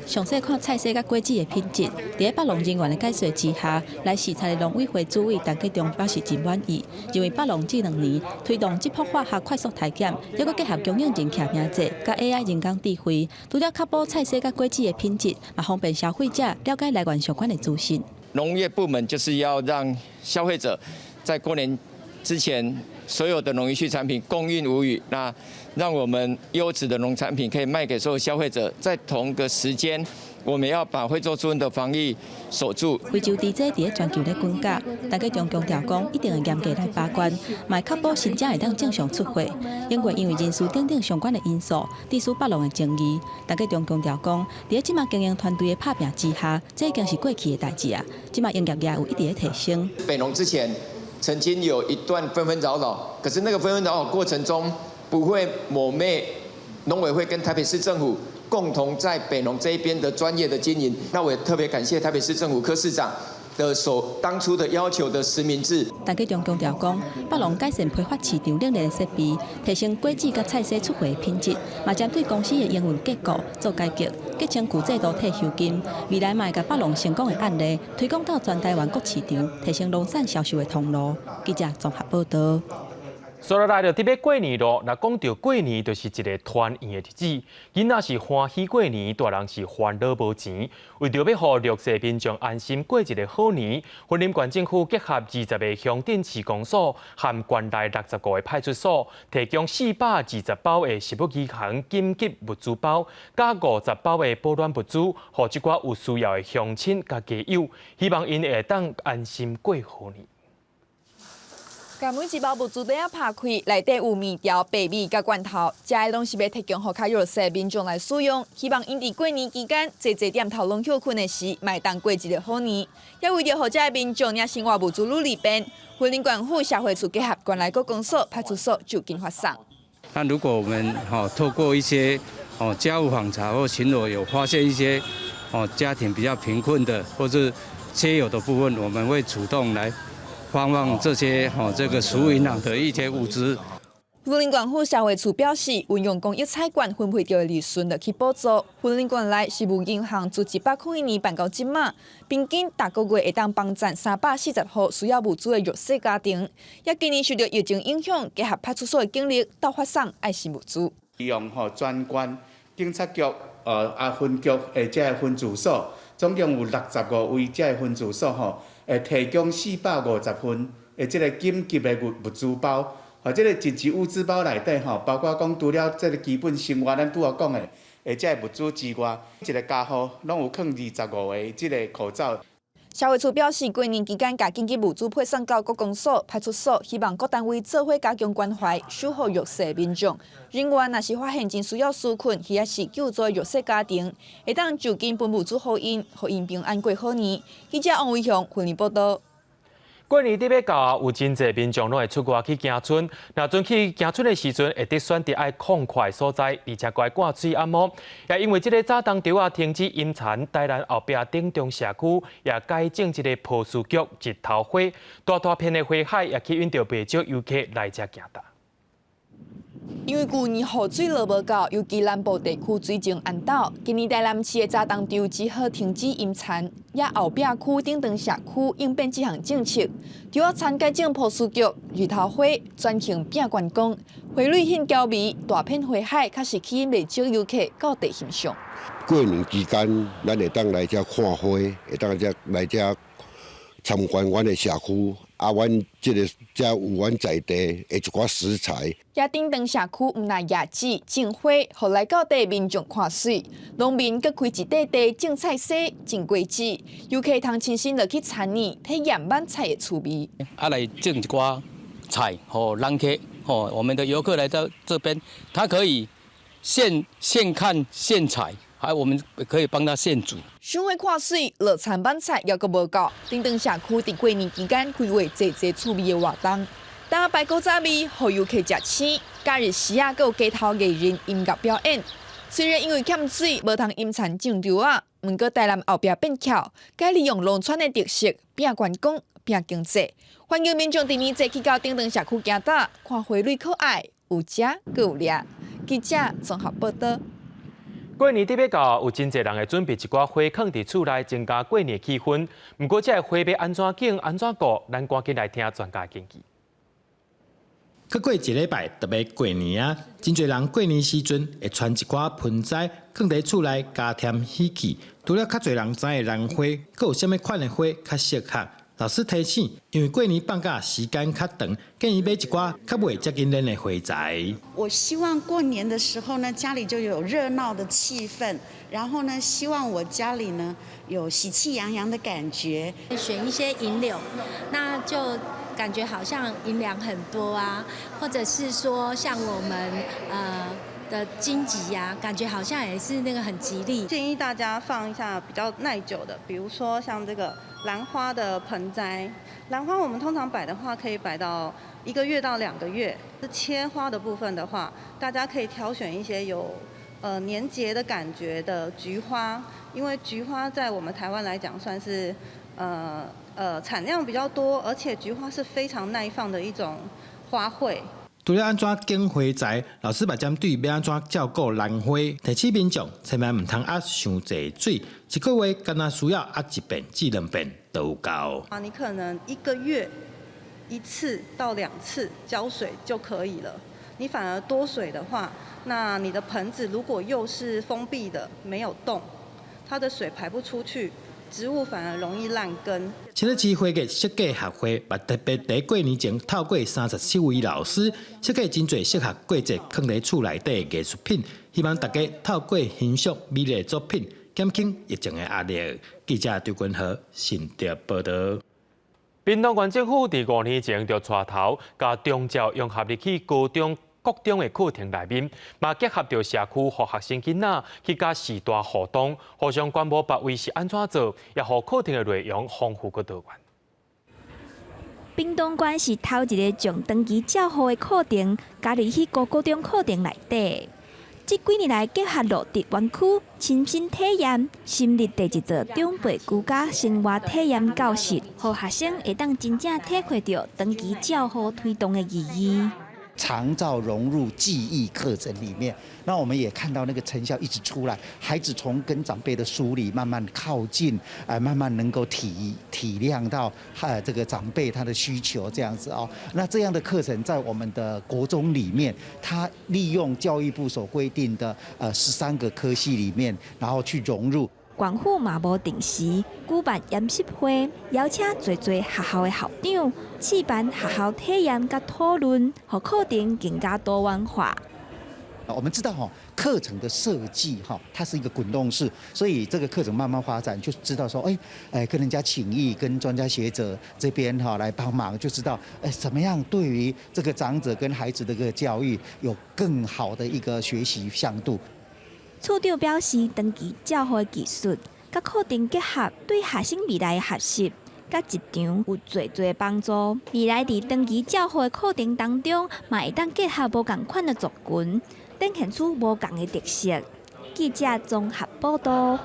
詳細看菜色佮果子的品質。佇咧北農人員的解說之下，來視察的農委會主委陳吉仲表示真滿意，認為北農這2年推動質樸化學快速篩檢，猶閣結合供應鏈記名制佮 AI 人工智慧，除了確保菜色佮果子的品質，嘛方便消費者了解來源相關的資訊。農業部門就是要讓消費者在過年之前，所有的農漁畜產品供應無虞，那讓我們優質的農產品可以賣給所有消費者。在同個時間，我們要把非洲豬瘟的防疫守住。非洲豬瘟佇咧全球咧滾價，陳吉仲強調講，一定會嚴格來把關，嘛會確保新食會當正常出貨。另外，因為人事等等相關的因素，致使北農的爭議。陳吉仲強調講，佇咧這馬經營團隊的拍拚之下，這已經是過去的代誌啊。這馬營業額有一直咧提升。北農之前曾經有一段紛紛擾擾，可是那個紛紛擾擾過程中，不會抹滅農委會跟台北市政府共同在北農這一邊的專業的經營。那我也特別感謝台北市政府柯市長的所當初的要求的實名制。陳吉仲強調講，北農改善批發市場冷鏈設備，提升果子佮菜色出貨的品質，嘛針對公司的營運結構做改革，結清舊制度退休金。未來嘛會共北農成功的案例推廣到全台灣各市場，提升農產銷售的通路。記者綜合報道。煞落來就佇欲過年囉，若講著過年，就是一个團圓的日子。囡仔是歡喜過年，大人是煩惱無錢。為著欲予弱勢民眾安心過一个好年，雲林縣政府結合20個鄉鎮市公所和縣內65個派出所，提供420包的食物銀行緊急物資包，佮50包的保暖物資，予這寡有需要的鄉親佮家友，希望𪜶會當安心過好年。共每一包物資袋仔拍開，內底有麵條、白米佮罐頭，這个攏是欲提供予較弱勢民眾來使用。希望𪜶佇過年期間，濟濟店頭攏歇睏的時，嘛會當過一个好年。也為著予這个民眾領生活物資愈利便，雲林縣府社會處結合縣內各公所、派出所就近發送。那如果我們透過一些家務訪查或巡邏，有發現一些家庭比較貧困的或是缺有的部分，我們會主動來發放這些這個食物銀行的一些物資。雲林縣府社會處表示，運用公益彩券分配著的利潤來去補助。雲林縣內食物銀行自101年辦到這馬，平均逐个月會當幫贊340戶需要物資的弱勢家庭。也今年受著疫情影響，結合派出所的警力鬥發送愛心物資。利用全縣警察局、分局的這个分駐所，總共有65位這个分駐所會提供450份的這个緊急的物資包。這个緊急物資包內底包括講除了這个基本生活咱拄仔講的，這个物資之外，一个家戶攏有囥25个這个口罩。社會處表示，過年期間，共緊急物資配送到各公所、派出所，希望各單位做伙加強關懷，守護弱勢民眾。人員若是發現真需要紓困，或者是救助弱勢家庭，會當就近分物資予𪜶，予𪜶平安過好年。記者王維雄雲林報道。過年佇欲到啊，有真濟民眾攏會出外去行春。若陣去行春的時陣，會得選擇愛曠闊的所在，而且閣愛掛喙罨哦。也因為這个早冬稻仔停止淹田，台南後壁頂中社區也改種這个波斯菊、日頭花，大大片的花海也吸引著袂少遊客來遮行踏。因為舊年雨水落無夠，尤其南部地區水情淹倒，今年台南市的早冬稻只好停止淹田，也後壁區頂長社區應變這項政策，稻仔田改種波斯菊、日頭花，轉型變觀光，花蕊很嬌美，大片花海確實吸引袂少遊客到地欣賞。過年期間，咱會當來遮看花，會當遮來遮參觀阮的社區。啊，阮這个遮有阮在地的一寡食材。也頂長社區毋但野子種花，予來到地民眾看媠。農民閣開一塊地種菜薒、種果子，遊客通親身落去參與，體驗挽菜的趣味。啊，來種一寡菜，予人客，吼，我們的遊客來到這邊，他可以現看現採。還我們可以幫他現煮。賞花看媠，樂田挽菜猶閣無夠。頂長社區佇過年期間規劃濟濟趣味的活動，擔擺古早味，予遊客食青。假日時啊，閣有街頭藝人音樂表演。雖然因為欠水，無通淹田種稻仔，毋過台南後壁變巧，改利用農村的特色，拼觀光、拼經濟。歡迎民眾佇年節去到頂長社區行踏，看花蕊可愛，有食閣有掠。記者綜合報道。過年得欲到，有真濟人會準備一寡花囥佇厝內，增加過年氣氛。毋過，這个花欲按怎揀、按怎顧，咱趕緊來聽專家建議。閣過一禮拜就欲過年啊！真濟人過年時陣會攢一寡盆栽，囥佇厝內加添喜氣。除了較濟人知的蘭花，閣有啥物款的花較適合？老師提醒，因為過年放假時間較長，建議買一寡較袂遮緊輪的花材。我希望過年的時候呢，家裡就有熱鬧的氣氛，然後呢，希望我家裡呢有喜氣洋洋的感覺。選一些銀柳，那就感覺好像銀兩很多啊，或者是說像我們的金桔呀，感覺好像也是那個很吉利。建議大家放一下比較耐久的，比如說像這個蘭花的盆栽。蘭花我們通常擺的話，可以擺到1個月到2個月。切花的部分的話，大家可以挑選一些有年節的感覺的菊花，因為菊花在我們台灣來講算是產量比較多，而且菊花是非常耐放的一種花卉。除了按怎揀花材，老師嘛針對欲按怎照顧蘭花，提醒民眾千萬毋通壓傷濟水，一個月干焦需要壓一遍至兩遍就有夠。啊，你可能一個月一次到兩次澆水就可以了。你反而多水的話，那你的盆子如果又是封閉的，沒有洞，它的水排不出去。植物反而容易爛根。新北市花藝設計學會嘛特別佇過年前透過37位老師設計真濟適合過節囥佇厝內底的藝術品，希望大家透過欣賞美麗作品，減輕疫情的壓力。記者張君和新竹報導。屏東縣政府佇5年前就帶頭，共長照融合入去高中、國中的課程內面，嘛結合著社區，予學生囡仔去佮時代互動，互相觀摩別位是按怎做，也予課程的內容豐富閣多元。屏東縣是頭一个將長期照護的課程加入去高中課程內底。這幾年來結合落佇園區親身體驗，成立第一座長輩居家生活體驗教室，予學生會當真正體會著長期照護推動的意義。長照融入記憶課程裡面，那我們也看到那個成效一直出來，孩子從跟長輩的疏離慢慢靠近，慢慢能夠體諒到這個長輩他的需求這樣子哦。那這樣的課程在我們的國中裡面，他利用教育部所規定的13個科系裡面，然後去融入。縣府嘛無定時舉辦研習會，邀請濟濟學校的校長，試辦學校體驗佮討論，予課程更加多元化。我們知道哈，課程的設計哈，它是一個滾動式，所以這個課程慢慢發展，就知道說，哎，哎，跟人家請益，跟專家學者這邊哈來幫忙，就知道，哎，怎麼樣對於這個長者跟孩子的個教育有更好的一個學習向度。處長表示，長期照護的技術佮課程結合，對學生未來的學習佮職場有濟濟幫助。未來佇長期照護的課程當中，嘛會當結合無仝款的族群，展現出無仝的特色。記者綜合報導。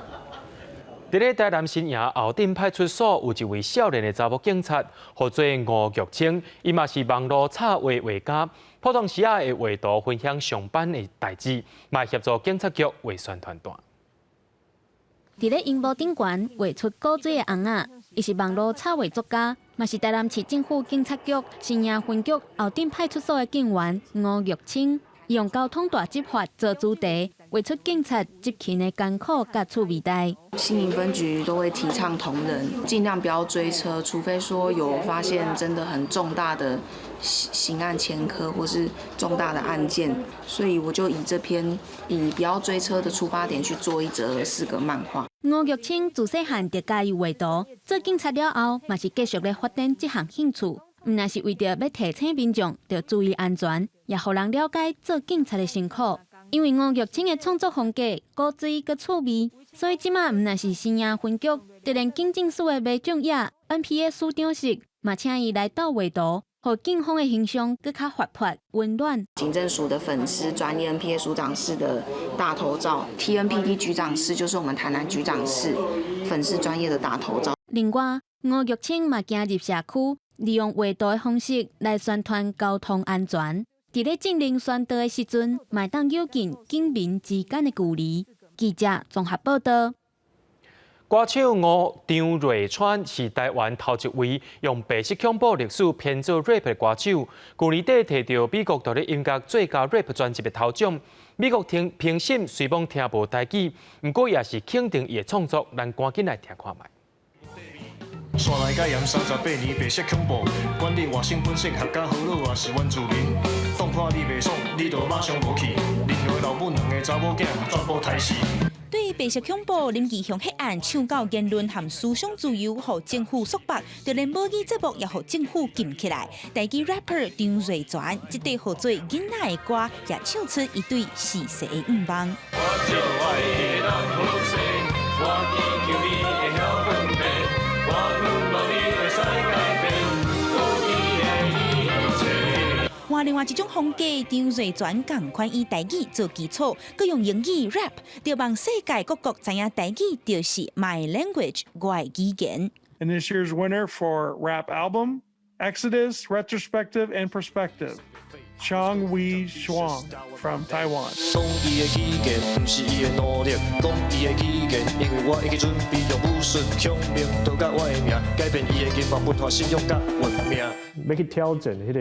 佇咧台南新營後鎮派出所有一位少年的查某警察，號做吳玉清，伊嘛是網路插畫畫家，普通時仔會畫圖分享上班的代誌，嘛協助警察局畫宣傳單。佇咧螢幕頂懸畫出古錐的尪仔，伊是網路插畫作家，嘛是台南市政府警察局新營分局後鎮派出所的警員吳玉清，用交通大執法做主題。畫出警察執勤的艱苦佮趣味代。新營分局都會提倡同仁盡量不要追車，除非說有發現真的很重大的刑案前科或是重大的案件，所以我就以這篇以不要追車的出發點去做一則四格漫畫。吳玉清自細漢就佮意畫圖，做警察了後，嘛是繼續咧發展這項興趣。毋但是為著欲提醒民眾著注意安全，也予人了解做警察的辛苦。因為吳玉清的創作風格古錐閣趣味，所以這馬毋但是新營分局，就連警政署的馬俊雅 NPA 署長室嘛，請伊來鬥畫圖，予警方的形象閣較活潑溫暖。警政署的粉絲專頁 NPA 署長室的大頭照，TNPD 局長室就是我們台南局長室粉絲專頁的大頭照。另外，吳玉清嘛行入社區，利用畫圖的方式來宣傳交通安全。佇咧進行宣導的時陣，嘛會當誘近警民之間的距離。記者綜合報道。歌手吳張瑞川是台灣頭一位用白色恐怖歷史編做 rap 的歌手。舊年底提著美國獨立音樂最佳 rap 專輯的頭獎。美國聽評審雖罔聽無台語，毋過也是肯定伊的創作。咱趕緊來聽看覓。煞來解嚴38年白色恐怖，管你外省本省客家河洛抑是原住民，當看你袂爽，你就馬上無去。任何老母兩个查某囝，全部刣死。對白色恐怖林義雄彼案唱到言論和思想自由，予政府束縛，就連母語節目也予政府禁起來。台語 rapper 張瑞全，這塊號做囡仔的歌，也唱出伊對時勢的願望。我就愛會當好勢，我祈求你會曉分辨，我渴望你會使改變，有你的一切。換另外一種風格，張瑞全仝款以台語做基礎，閣用英語 rap，著望世界各國知影台語就是 my language，我的語言。 And this year's winner for rap album, Exodus, Retrospective and Perspective, Chang Wei Shuang from Taiwan。講伊的語言，毋是伊的努力；講伊的語言，因為我已經準備用武術孔明，刀佮我的命，改變伊的願望、文化、信仰佮運命。欲去挑戰彼个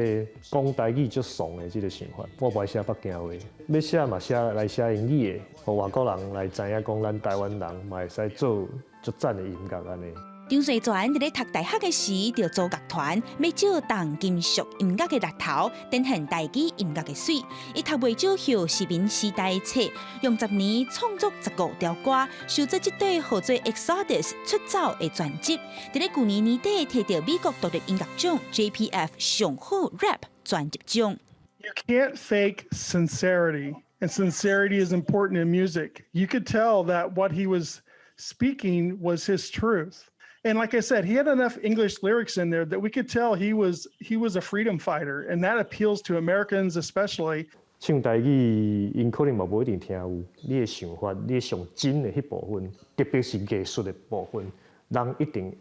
講台語足慫的這个想法，我無愛寫北京話，欲寫嘛寫來寫英語的，予外國人來知影講咱台灣人嘛會使做足讚的音樂按呢。張瑞全佇咧讀大學的時，就組樂團，欲借重金屬音樂的力頭，展現台語音樂的媠。伊讀袂少後殖民時代的冊，用10年創作15條歌，收做這塊號做 Exodus 出走的專輯。佇咧舊年年底，提著美國獨立音樂獎 JPF 上好 Rap 專輯獎。 You can't fake sincerity, and sincerity is important in music. You could tell that what he was speaking was his truth. And like I said, he had enough English lyrics in there that we could tell he was a freedom fighter, and that appeals to Americans especially. 唱台語，𪜶可能嘛無一定聽有。你的想法，你上真的彼部分，特別是藝術的部分，人一定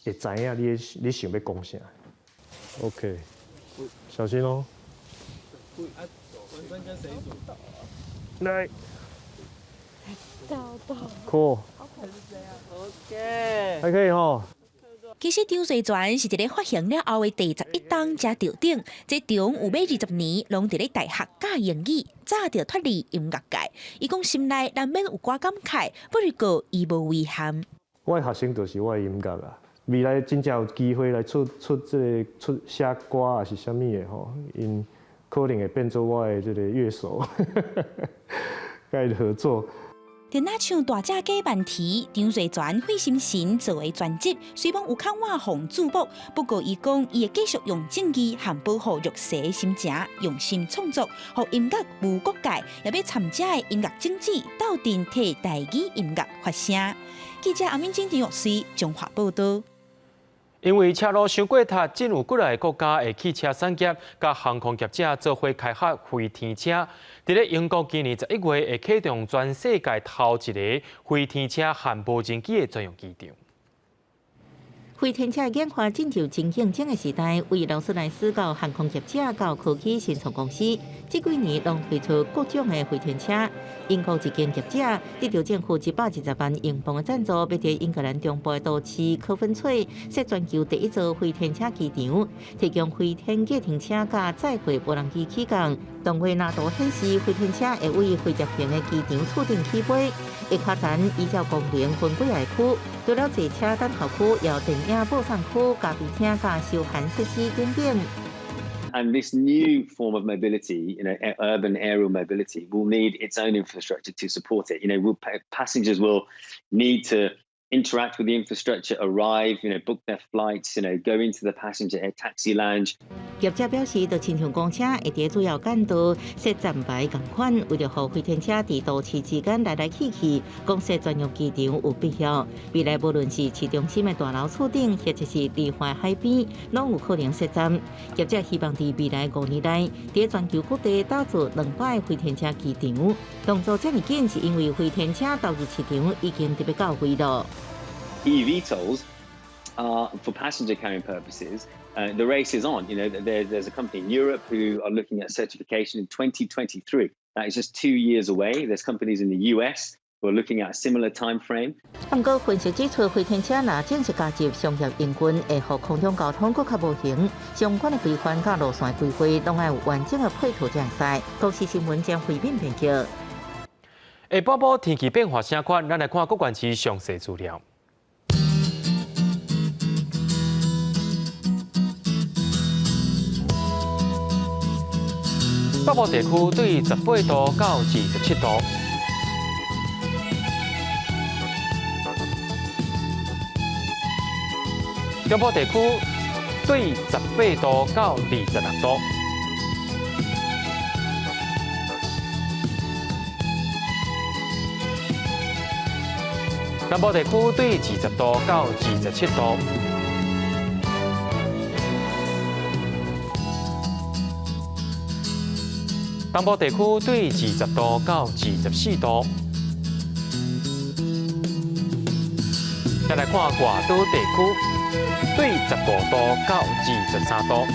會知影你想欲講啥。OK，小心哦。來。Cool。 OK，還可以吼。其實張瑞全是佇咧發行了後的第11冬才得獎，這中有欲20年攏佇咧大學教英語，早就脫離音樂界。伊講心內難免有寡感慨，不過伊無遺憾。我的學生就是我的音樂啊，未來真正有機會來出出這个出寫歌抑是啥物的吼，𪜶可能會變做我的這个樂手，佮伊合作。就若像大隻雞問題，張瑞全費心神做的專輯，雖罔有較晚予注目，不過伊講伊會繼續用正義和保護弱勢的心情，用心創作，予音樂無國界，也欲參這的音樂種子鬥陣替台語音樂發聲。記者阿敏晶、陳玉穗綜合報道。因為車路傷過塞，真有幾若个國家的汽車產業佮航空業者做伙開發飛天車。佇咧英國今年11月會啟動全世界頭一个飛天車和無人機的專用機場。飛天車研發進入真競爭的時代，為勞斯萊斯到航空業者到科技新創公司，這幾年攏推出各種的飛天車。英國一間業者得著政府120萬英鎊的贊助，欲佇英格蘭中部的都市科芬翠設全球第一座飛天車機場，提供飛天計程車佮載貨無人機起降。動畫藍圖顯示，飛天車會為飛碟型的機場厝頂起飛，下跤層依照功能分幾个區，除了坐車等候區，也有電影播放區、咖啡廳佮休閒設施等等。 And this new form of mobility, urban aerial mobility, will need its own infrastructure to support it. Passengers will need to interact with the infrastructure, arrive, book their flights, go into the passenger air taxi lounge. 業者表示，就親像公車會佇主要幹道設站牌仝款，為著予飛天車佇都市之間來來去去，講設專用機場有必要。未來無論是市中心的大樓厝頂，或者是離岸海邊，攏有可能設站。業者希望佇未來5年內，佇全球各地打造200个飛天車機場。動作遮爾緊，是因為飛天車投入市場已經特別到位了。 eVTOLs are for passenger carrying purposes. The race is on. There's a company in Europe who are looking at certification in 2023. That is just 2 years away. There's companies in the US Who are looking at a similar time frame. 毋過分析指出，飛天車若正式加入商業營運，會予空中交通閣較無形，相關的規範佮路線規劃，攏愛有完整的配套才會使。公視新聞將惠敏編輯。下晡晡天氣變化啥款？咱來看各縣市詳細資料。北部地區對18度到27度。中部地區對18度到26度。南部地區對20度到27度。東部地區對20度到24度。再來看外島地區，對15度到23度。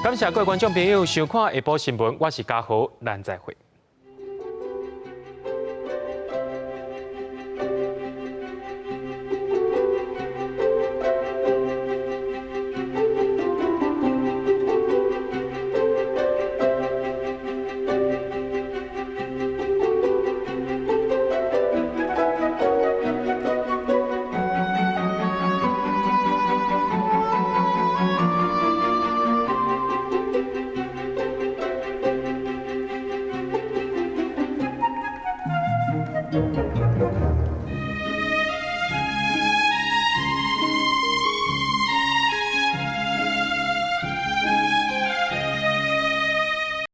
感謝各位觀眾朋友收看下晡新聞，我是嘉豪，咱再會。